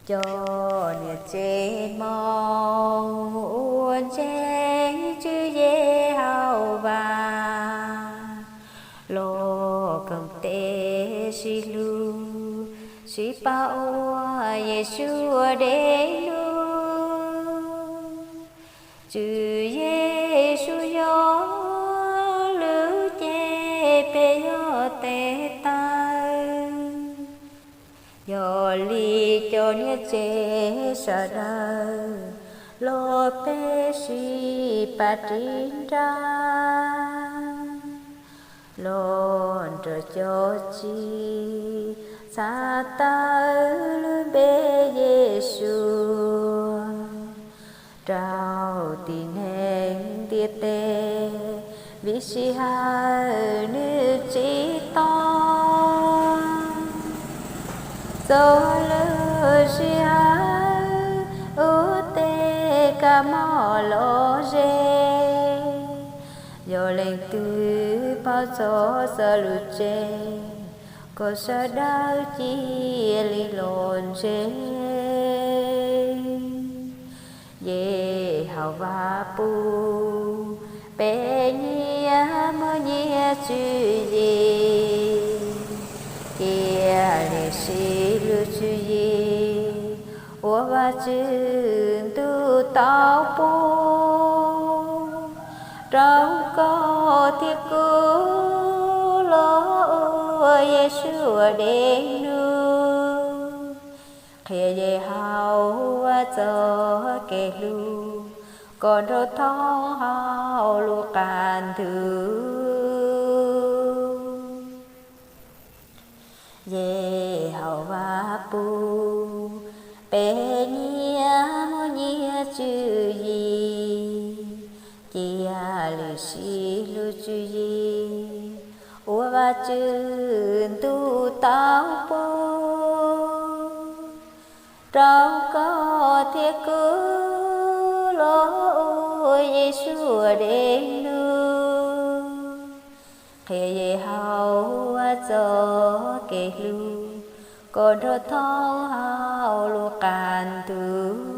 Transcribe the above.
Cov niam tsev Hmoob uas ntseeg Tswv Yehauxas los koom tes sib hlub sib pab ua Yexus dej num. Tswv Yexus yog lub ceg, peb yog tes taw. Yog li cov niam tsev sawv daws los peb sib pab ris nra los nrog cov txiv txhais tawm lub npe Yexus rau tib neeg ntiaj teb, vim sij hawm nws tsis tau. Txog lub sij hawm ua tej kab mob los ze, yog leej twg paub txog txoj lus tseg, kom sawv daws cia li los ntseeg. Yehauxas pub peb nyias muaj nyias tswv yim, cia li sib hlub tswv yim uas Vajtswv ntuj tau pub rau koj thiab kuv los ua Yexus dej num. Qhia Yehauxas txoj kev hlub kom nrog thoob hauv lub qab ntuj. Yehauxas pub peb nyias muaj nyias tswv yim, cia li sib hlub tswv yim uas Vajtswv ntuj tau pub rau koj thiab kuv los ua Yexus dej num. Qhia Yehauxas txoj kev hlub kom nrog thoob hauv lub qab ntuj.